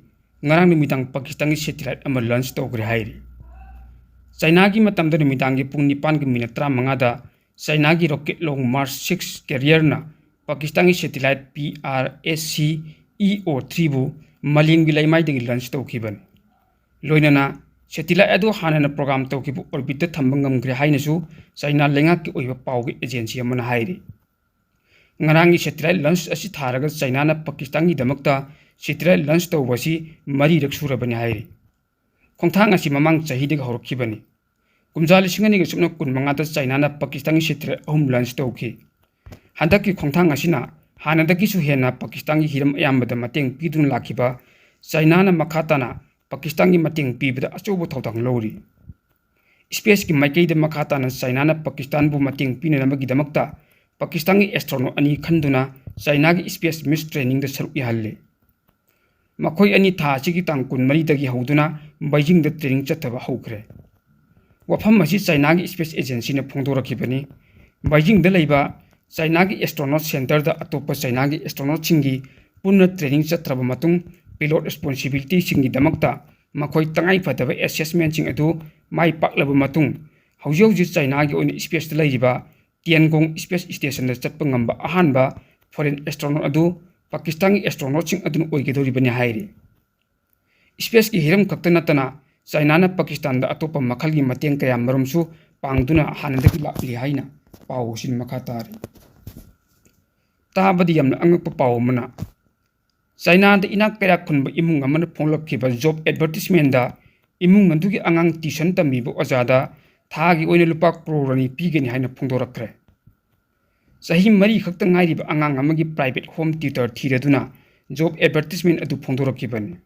ꯉꯔꯥꯡ ꯅꯨꯃꯤꯗꯥꯡ ꯄꯥꯀꯤꯁꯇꯥꯟꯒꯤ ꯁꯦꯇꯤꯂꯥꯏꯠ ꯑꯃ ꯂꯣꯟꯆ ꯇꯧꯈ꯭ꯔꯦ ꯍꯥꯏꯔꯤ꯫ ꯆꯥꯏꯅꯥꯒꯤ ꯃꯇꯝꯗ ꯅꯨꯃꯤꯗꯥꯡꯒꯤ ꯄꯨꯡ ꯅꯤꯄꯥꯟꯒ ꯃꯤꯅꯠ ꯇꯔꯥꯃꯉꯥꯗ ꯆꯥꯏꯅꯥꯒꯤ ꯔꯣꯀꯦꯠ ꯂꯣꯡ ꯃꯥꯔꯁ ꯁꯤꯛꯁ ꯀꯦꯔꯤꯌꯔꯅ ꯄꯥꯀꯤꯁꯇꯥꯟꯒꯤ satellite P R S C E ꯑꯣ ꯊ꯭ꯔꯤꯕꯨ ꯃꯥꯂꯦꯝꯒꯤ ꯂꯩꯃꯥꯏꯗꯒꯤ ꯂꯣꯟꯆ ꯇꯧꯈꯤꯕꯅꯤ꯫ ꯂꯣꯏꯅꯅ ꯁꯦꯇꯤꯂꯥꯏꯠ ꯑꯗꯨ ꯍꯥꯟꯅꯅ ꯄ꯭ꯔꯣꯒ꯭ꯔꯥꯝ ꯇꯧꯈꯤꯕ ꯑꯣꯔꯕꯤꯠꯇ ꯊꯝꯕ ꯉꯝꯈ꯭ꯔꯦ ꯍꯥꯏꯅꯁꯨ ꯆꯥꯏꯅꯥ ꯂꯩꯉꯥꯛꯀꯤ ꯑꯣꯏꯕ ꯄꯥꯎꯒꯤ ꯑꯦꯖꯦꯟꯁꯤ ꯑꯃꯅ ꯍꯥꯏꯔꯤ꯫ ꯉꯔꯥꯡꯒꯤ ꯁꯦꯇꯤꯂꯥꯏꯠ ꯂꯣꯟꯆ ꯑꯁꯤ ꯊꯥꯔꯒ ꯆꯥꯏꯅꯥꯅ ꯄꯥꯀꯤꯁꯇꯥꯟꯒꯤꯗꯃꯛꯇ ꯁꯦꯇꯤꯂꯥꯏꯠ ꯂꯣꯟꯆ ꯇꯧꯕ ꯑꯁꯤ ꯃꯔꯤꯔꯛ ꯁꯨꯔꯕꯅꯤ ꯍꯥꯏꯔꯤ꯫ ꯈꯣꯡꯊꯥꯡ ꯑꯁꯤ ꯃꯃꯥꯡ ꯆꯍꯤꯗꯒꯤ ꯍꯧꯔꯛꯈꯤꯕꯅꯤ꯫ ꯀꯨꯝꯖꯥ ꯂꯤꯁꯤꯡ ꯑꯅꯤꯒ ꯁꯨꯞꯅ ꯀꯨꯟ ꯃꯉꯥꯗ ꯆꯥꯏꯅꯥꯅ ꯄꯥꯀꯤꯁꯇꯥꯟꯒꯤ ꯁꯦꯇꯤꯂꯥꯏꯠ ꯑꯍꯨꯝ ꯂꯣꯟꯆ ꯇꯧꯈꯤ꯫ ꯍꯟꯗꯛꯀꯤ ꯈꯣꯡꯊꯥꯡ ꯑꯁꯤꯅ ꯍꯥꯟꯅꯗꯒꯤꯁꯨ ꯍꯦꯟꯅ ꯄꯥꯀꯤꯁꯇꯥꯟꯒꯤ ꯍꯤꯔꯝ ꯑꯌꯥꯝꯕꯗ ꯃꯇꯦꯡ ꯄꯤꯗꯨꯅ ꯂꯥꯛꯈꯤꯕ ꯆꯥꯏꯅꯥꯅ ꯃꯈꯥ ꯇꯥꯅ ꯄꯥꯀꯤꯁꯇꯥꯟꯒꯤ ꯃꯇꯦꯡ ꯄꯤꯕꯗ ꯑꯆꯧꯕ ꯊꯧꯗꯥꯡ ꯂꯧꯔꯤ꯫ ꯁ꯭ꯄꯦꯁꯀꯤ ꯃꯥꯏꯀꯩꯗ ꯃꯈꯥ ꯇꯥꯅ ꯆꯥꯏꯅꯥꯅ ꯄꯥꯀꯤꯁꯇꯥꯟꯕꯨ ꯃꯇꯦꯡ ꯄꯤꯅꯅꯕꯒꯤꯗꯃꯛꯇ ꯄꯥꯀꯤꯁꯇꯥꯟꯒꯤ ꯑꯦꯁꯇ꯭ꯔꯣꯅꯣꯠ ꯑꯅꯤ ꯈꯟꯗꯨꯅ ꯆꯥꯏꯅꯥꯒꯤ ꯁ꯭ꯄꯦꯁ ꯃꯤꯁ ꯇ꯭ꯔꯦꯅꯤꯡꯗ ꯁꯔꯨꯛ ꯌꯥꯍꯜꯂꯤ꯫ ꯃꯈꯣꯏ ꯑꯅꯤ ꯊꯥ ꯑꯁꯤꯒꯤ ꯇꯥꯡ ꯀꯨꯟꯃꯔꯤꯗꯒꯤ ꯍꯧꯗꯨꯅ ꯕꯩꯖꯤꯡꯗ ꯇ꯭ꯔꯦꯅꯤꯡ ꯆꯠꯊꯕ ꯍꯧꯈ꯭ꯔꯦ꯫ ꯋꯥꯐꯝ ꯑꯁꯤ ꯆꯥꯏꯅꯥꯒꯤ ꯁ꯭ꯄꯦꯁ ꯑꯦꯖꯦꯟꯁꯤꯅ ꯐꯣꯡꯗꯣꯔꯛꯈꯤꯕꯅꯤ꯫ ꯕꯩꯖꯤꯡꯗ ꯂꯩꯕ ꯆꯥꯏꯅꯥꯒꯤ ꯑꯦꯁꯇ꯭ꯔꯣꯅꯣꯠ ꯁꯦꯟꯇꯔꯗ ꯑꯇꯣꯞꯄ ꯆꯥꯏꯅꯥꯒꯤ ꯑꯦꯁꯇ꯭ꯔꯣꯅꯣꯠꯁꯤꯡꯒꯤ ꯄꯨꯟꯅ ꯇ꯭ꯔꯦꯅꯤꯡ ꯆꯠꯊꯔꯕ ꯃꯇꯨꯡ, ꯄꯦꯂꯣꯠ ꯔꯦꯁꯄꯣꯟꯁꯤꯕꯤꯂꯤꯇꯤꯁꯤꯡꯒꯤꯗꯃꯛꯇ ꯃꯈꯣꯏ ꯇꯉꯥꯏ ꯐꯗꯕ ꯑꯦꯁꯦꯁꯃꯦꯟꯁꯤꯡ ꯑꯗꯨ ꯃꯥꯏ ꯄꯥꯛꯂꯕ ꯃꯇꯨꯡ, ꯍꯧꯖꯤꯛ ꯍꯧꯖꯤꯛ ꯆꯥꯏꯅꯥꯒꯤ ꯑꯣꯏꯅ ꯁ꯭ꯄꯦꯁꯇ ꯂꯩꯔꯤꯕ ꯇꯤꯌꯟꯒꯣꯡ ꯁ꯭ꯄꯦꯁ ꯁ꯭ꯇꯦꯁꯟꯗ ꯆꯠꯄ ꯉꯝꯕ ꯑꯍꯥꯟꯕ ꯐꯣꯔꯦꯟ ꯑꯦꯁꯇ꯭ꯔꯣꯅꯣꯠ ꯑꯗꯨ ꯄꯥꯀꯤꯁꯇꯥꯟꯒꯤ ꯑꯦꯁꯇ꯭ꯔꯣꯅꯣꯠꯁꯤꯡ ꯑꯗꯨꯅ ꯑꯣꯏꯒꯗꯧꯔꯤꯕꯅꯤ ꯍꯥꯏꯔꯤ꯫ ꯁ꯭ꯄꯦꯁꯀꯤ ꯍꯤꯔꯝ ꯈꯛꯇ ꯅꯠꯇꯅ ꯆꯥꯏꯅꯥꯅ ꯄꯥꯀꯤꯁꯇꯥꯟꯗ ꯑꯇꯣꯞꯄ ꯃꯈꯜꯒꯤ ꯃꯇꯦꯡ ꯀꯌꯥ ꯃꯔꯨꯝꯁꯨ ꯄꯥꯡꯗꯨꯅ ꯍꯥꯟꯅꯗꯒꯤ ꯂꯥꯛꯂꯤ ꯍꯥꯏꯅ ꯄꯥꯎ ꯑꯁꯤꯅ ꯃꯈꯥ ꯇꯥꯔꯤ꯫ ꯇꯥꯕꯗ ꯌꯥꯝꯅ ꯑꯉꯛꯄ ꯄꯥꯎ ꯑꯃꯅ, ꯆꯥꯏꯅꯥꯗ ꯏꯅꯥꯛ ꯀꯩꯔꯥꯛ ꯈꯨꯟꯕ ꯏꯃꯨꯡ ꯑꯃꯅ ꯐꯣꯡꯂꯛꯈꯤꯕ ꯖꯣꯕ ꯑꯦꯗꯚꯔꯇꯤꯁꯃꯦꯟꯗ ꯏꯃꯨꯡ ꯑꯗꯨꯒꯤ ꯑꯉꯥꯡ ꯇ꯭ꯌꯨꯁꯟ ꯇꯝꯕꯤꯕ ꯑꯣꯖꯥꯗ ꯊꯥꯒꯤ ꯑꯣꯏꯅ ꯂꯨꯄꯥ ꯀ꯭ꯔꯣꯔ ꯑꯅꯤ ꯄꯤꯒꯅꯤ ꯍꯥꯏꯅ ꯐꯣꯡꯗꯣꯔꯛꯈ꯭ꯔꯦ꯫ ꯆꯍꯤ ꯃꯔꯤ ꯈꯛꯇ ꯉꯥꯏꯔꯤꯕ ꯑꯉꯥꯡ ꯑꯃꯒꯤ ꯄ꯭ꯔꯥꯏꯚꯦꯠ ꯍꯣꯝ ꯇ꯭ꯌꯨꯇꯔ ꯊꯤꯔꯗꯨꯅ ꯖꯣꯕ ꯑꯦꯗꯚꯔꯇꯤꯁꯃꯦꯟ ꯑꯗꯨ ꯐꯣꯡꯗꯣꯔꯛꯈꯤꯕꯅꯤ꯫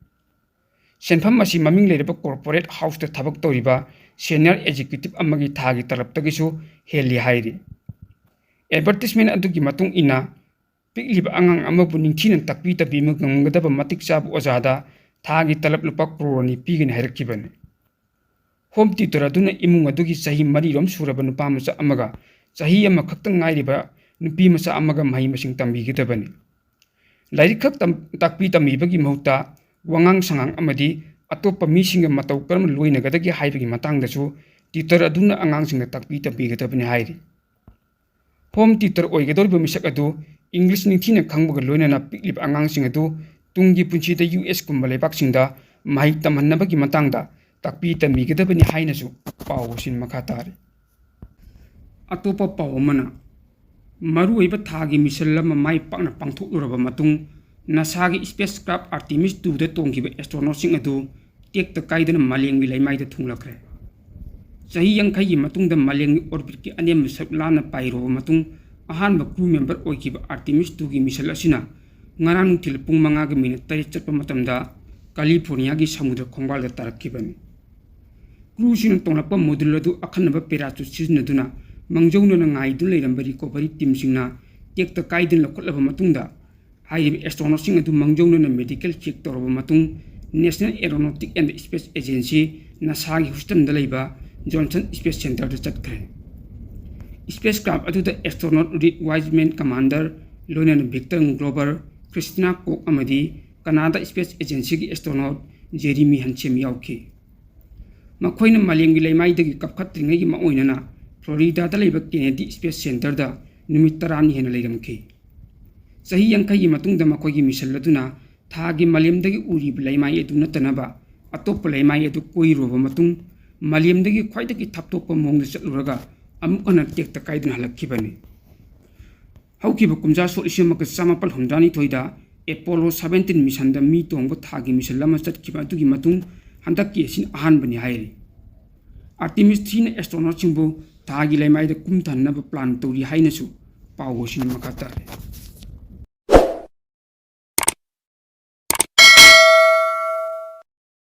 ꯁꯦꯟꯐꯝ ꯑꯁꯤ ꯃꯃꯤꯡ ꯂꯩꯔꯕ ꯀꯣꯔꯄꯣꯔꯦꯠ ꯍꯥꯎꯁꯇ ꯊꯕꯛ ꯇꯧꯔꯤꯕ ꯁꯦꯅꯤꯌꯔ ꯑꯦꯛꯖꯤꯀ꯭ꯌꯨꯇꯤꯕ ꯑꯃꯒꯤ ꯊꯥꯒꯤ ꯇꯂꯕꯇꯒꯤꯁꯨ ꯍꯦꯜꯂꯤ ꯍꯥꯏꯔꯤ꯫ ꯑꯦꯗꯚꯔꯇꯤꯁꯃꯦꯟ ꯑꯗꯨꯒꯤ ꯃꯇꯨꯡ ꯏꯟꯅ, ꯄꯤꯛꯂꯤꯕ ꯑꯉꯥꯡ ꯑꯃꯕꯨ ꯅꯤꯡꯊꯤꯅ ꯇꯥꯛꯄꯤ ꯇꯝꯕꯤꯕ ꯉꯝꯒꯗꯕ ꯃꯇꯤꯛ ꯆꯥꯕ ꯑꯣꯖꯥꯗ ꯊꯥꯒꯤ ꯇꯂꯕ ꯂꯨꯄꯥ ꯀ꯭ꯔꯣꯔ ꯑꯅꯤ ꯄꯤꯒꯅꯤ ꯍꯥꯏꯔꯛꯈꯤꯕꯅꯤ꯫ ꯍꯣꯝ ꯇ꯭ꯌꯨꯇꯔ ꯑꯗꯨꯅ ꯏꯃꯨꯡ ꯑꯗꯨꯒꯤ ꯆꯍꯤ ꯃꯔꯤꯔꯣꯝ ꯁꯨꯔꯕ ꯅꯨꯄꯥ ꯃꯆꯥ ꯑꯃꯒ ꯆꯍꯤ ꯑꯃꯈꯛꯇ ꯉꯥꯏꯔꯤꯕ ꯅꯨꯄꯤ ꯃꯆꯥ ꯑꯃꯒ ꯃꯍꯩ ꯃꯁꯤꯡ ꯇꯝꯕꯤꯒꯗꯕꯅꯤ꯫ ꯂꯥꯏꯔꯤꯛ ꯈꯛ ꯇꯝ-, ꯇꯥꯛꯄꯤ ꯇꯝꯕꯤꯕꯒꯤ ꯃꯍꯨꯠꯇ ꯋꯥꯉꯥꯡ ꯁꯉꯥꯡ ꯑꯃꯗꯤ ꯑꯇꯣꯞꯄ ꯃꯤꯁꯤꯡꯒ ꯃꯇꯧ ꯀꯔꯝꯅ ꯂꯣꯏꯅꯒꯗꯒꯦ ꯍꯥꯏꯕꯒꯤ ꯃꯇꯥꯡꯗꯁꯨ ꯇ꯭ꯌꯨꯇꯔ ꯑꯗꯨꯅ ꯑꯉꯥꯡꯁꯤꯡꯗ ꯇꯥꯛꯄꯤ ꯇꯝꯕꯤꯒꯗꯕꯅꯤ ꯍꯥꯏꯔꯤ꯫ ꯍꯣꯝ ꯇ꯭ꯌꯨꯇꯔ ꯑꯣꯏꯒꯗꯧꯔꯤꯕ ꯃꯤꯁꯛ ꯑꯗꯨ ꯏꯪꯂꯤꯁ ꯅꯤꯡꯊꯤꯅ ꯈꯪꯕꯒ ꯂꯣꯏꯅꯅ ꯄꯤꯛꯂꯤꯕ ꯑꯉꯥꯡꯁꯤꯡ ꯑꯗꯨ ꯇꯨꯡꯒꯤ ꯄꯨꯟꯁꯤꯗ ꯌꯨ ꯑꯦꯁ ꯀꯨꯝꯕ ꯂꯩꯕꯥꯛꯁꯤꯡꯗ ꯃꯍꯩ ꯇꯝꯍꯟꯅꯕꯒꯤ ꯃꯇꯥꯡꯗ ꯇꯥꯛꯄꯤ ꯇꯝꯕꯤꯒꯗꯕꯅꯤ ꯍꯥꯏꯅꯁꯨ ꯄꯥꯎ ꯑꯁꯤꯅ ꯃꯈꯥ ꯇꯥꯔꯤ꯫ ꯑꯇꯣꯞꯄ ꯄꯥꯎ ꯑꯃꯅ, ꯃꯔꯨꯑꯣꯏꯕ ꯊꯥꯒꯤ ꯃꯤꯁꯟ ꯑꯃ ꯃꯥꯏ ꯄꯥꯛꯅ ꯄꯥꯡꯊꯣꯛꯂꯨꯔꯕ ꯃꯇꯨꯡ, ꯅꯥꯁꯥꯒꯤ ꯁ꯭ꯄꯦꯁ ꯀ꯭ꯔꯥꯐ ꯑꯥꯔꯇꯤꯃꯤꯁ ꯇꯨꯗ ꯇꯣꯡꯈꯤꯕ ꯑꯦꯁꯇ꯭ꯔꯣꯅꯣꯠꯁꯤꯡ ꯑꯗꯨ ꯇꯦꯛꯇ ꯀꯥꯏꯗꯅ ꯃꯥꯂꯦꯝꯒꯤ ꯂꯩꯃꯥꯏꯗ ꯊꯨꯡꯂꯛꯈ꯭ꯔꯦ꯫ ꯆꯍꯤ ꯌꯥꯡꯈꯩꯒꯤ ꯃꯇꯨꯡꯗ ꯃꯥꯂꯦꯝꯒꯤ ꯑꯣꯔꯕꯤꯠꯀꯤ ꯑꯅꯦꯝꯕ ꯁꯔꯨꯛ ꯂꯥꯟꯅ ꯄꯥꯏꯔꯨꯕ ꯃꯇꯨꯡ, ꯑꯍꯥꯟꯕ ꯀ꯭ꯔꯨ ꯃꯦꯝꯕꯔ ꯑꯣꯏꯈꯤꯕ ꯑꯥꯔꯇꯤꯃꯤꯁ ꯇꯨꯒꯤ ꯃꯤꯁꯟ ꯑꯁꯤꯅ ꯉꯔꯥꯡ ꯅꯨꯡꯊꯤꯜ ꯄꯨꯡ ꯃꯉꯥꯒ ꯃꯤꯅꯤꯠ ꯇꯔꯦꯠ ꯆꯠꯄ ꯃꯇꯝꯗ ꯀꯥꯂꯤꯐꯣꯔꯅꯤꯌꯥꯒꯤ ꯁꯃꯨꯗ꯭ꯔ ꯈꯣꯡꯕꯥꯜꯗ ꯇꯥꯔꯛꯈꯤꯕꯅꯤ꯫ ꯀ꯭ꯔꯨꯁꯤꯡꯅ ꯇꯣꯡꯂꯛꯄ ꯃꯣꯗꯨꯜ ꯑꯗꯨ ꯑꯈꯟꯅꯕ ꯄꯦꯔꯥꯆꯨꯠ ꯁꯤꯖꯤꯟꯅꯗꯨꯅ ꯃꯥꯡꯖꯧꯅꯅ ꯉꯥꯏꯗꯨꯅ ꯂꯩꯔꯝꯕ ꯔꯤꯀꯣꯚꯔꯤ ꯇꯤꯝꯁꯤꯡꯅ ꯇꯦꯛꯇ ꯀꯥꯏꯗꯅ ꯂꯧꯈꯠꯂꯕ ꯃꯇꯨꯡꯗ, ꯍꯥꯏꯔꯤꯕ ꯑꯦꯁꯇ꯭ꯔꯣꯅꯣꯠꯁꯤꯡ ꯑꯗꯨ ꯃꯥꯡꯖꯧꯅꯅ ꯃꯦꯗꯤꯀꯦꯜ ꯆꯦꯛ ꯇꯧꯔꯕ ꯃꯇꯨꯡ, national aeronautics and space agency, ꯅꯥꯁꯥꯒꯤ ꯍ꯭ꯌꯨꯁꯇꯟꯗ ꯂꯩꯕ ꯖꯣꯟꯁꯟ ꯁ꯭ꯄꯦꯁ ꯁꯦꯟꯇꯔꯗ ꯆꯠꯈ꯭ꯔꯦ꯫ ꯁ꯭ꯄꯦꯁ ꯀ꯭ꯔꯥꯐ ꯑꯗꯨꯗ ꯑꯦꯁꯇ꯭ꯔꯣꯅꯣꯠ ꯔꯤꯗ ꯋꯥꯏꯖꯃꯦꯟ, ꯀꯃꯥꯟꯗꯔ, ꯂꯣꯏꯅꯅ ꯚꯤꯛꯇꯔ ꯒ꯭ꯂꯣꯕꯔ, ꯈ꯭ꯔꯤꯁꯇꯤꯅꯥ ꯀꯣꯛ ꯑꯃꯗꯤ ꯀꯅꯥꯗꯥ ꯁ꯭ꯄꯦꯁ ꯑꯦꯖꯦꯟꯁꯤꯒꯤ ꯑꯦꯁꯇ꯭ꯔꯣꯅꯣꯠ ꯖꯦꯔꯤꯃꯤ ꯍꯟꯁꯦꯝ ꯌꯥꯎꯈꯤ꯫ ꯃꯈꯣꯏꯅ ꯃꯥꯂꯦꯝꯒꯤ ꯂꯩꯃꯥꯏꯗꯒꯤ ꯀꯥꯞꯈꯠꯇ꯭ꯔꯤꯉꯩꯒꯤ ꯃꯑꯣꯡ ꯑꯣꯏꯅꯅ ꯐ꯭ꯂꯣꯔꯤꯗꯥꯗ ꯂꯩꯕ ꯀꯦꯅꯦꯗꯤ ꯁ꯭ꯄꯦꯁ ꯁꯦꯟꯇꯔꯗ ꯅꯨꯃꯤꯠ ꯇꯔꯥꯅꯤ ꯍꯦꯟꯅ ꯂꯩꯔꯝꯈꯤ꯫ ꯆꯍꯤ ꯌꯥꯡꯈꯩꯒꯤ ꯃꯇꯨꯡꯗ ꯃꯈꯣꯏꯒꯤ ꯃꯤꯁꯟ ꯑꯗꯨꯅ ꯊꯥꯒꯤ ꯃꯥꯂꯦꯝꯗꯒꯤ ꯎꯔꯤꯕ ꯂꯩꯃꯥꯏ ꯑꯗꯨ ꯅꯠꯇꯅꯕ ꯑꯇꯣꯞꯄ ꯂꯩꯃꯥꯏ ꯑꯗꯨ ꯀꯣꯏꯔꯨꯔꯕ ꯃꯇꯨꯡ, ꯃꯥꯂꯦꯝꯗꯒꯤ ꯈ꯭ꯋꯥꯏꯗꯒꯤ ꯊꯥꯞꯇꯣꯛꯄ ꯃꯑꯣꯡꯗ ꯆꯠꯂꯨꯔꯒ ꯑꯃꯨꯛ ꯍꯟꯅ ꯇꯦꯛꯇ ꯀꯥꯏꯗꯅ ꯍꯜꯂꯛꯈꯤꯕꯅꯤ꯫ ꯍꯧꯈꯤꯕ ꯀꯨꯝꯖꯥ ꯁꯣꯛ ꯂꯤꯁꯤꯡ ꯑꯃꯒ ꯆꯥꯃꯥꯄꯜ ꯍꯨꯝꯗ꯭ꯔꯥꯅꯤꯊꯣꯏꯗ ꯑꯦꯄꯣꯂꯣ ꯁꯚꯦꯟꯇꯤꯟ ꯃꯤꯁꯟꯗ ꯃꯤ ꯇꯣꯡꯕ ꯊꯥꯒꯤ ꯃꯤꯁꯟ ꯑꯃ ꯆꯠꯈꯤꯕ ꯑꯗꯨꯒꯤ ꯃꯇꯨꯡ ꯍꯟꯗꯛꯀꯤ ꯑꯁꯤꯅ ꯑꯍꯥꯟꯕꯅꯤ ꯍꯥꯏꯔꯤ꯫ ꯑꯥꯔꯇꯤꯃꯤꯁ ꯊ꯭ꯔꯤꯅ ꯑꯦꯁꯇ꯭ꯔꯣꯅꯣꯠꯁꯤꯡꯕꯨ ꯊꯥꯒꯤ ꯂꯩꯃꯥꯏꯗ ꯀꯨꯝꯊꯅꯕ ꯄ꯭ꯂꯥꯟ ꯇꯧꯔꯤ ꯍꯥꯏꯅꯁꯨ ꯄꯥꯎ ꯑꯁꯤꯅ ꯃꯈꯥ ꯇꯥꯔꯤ꯫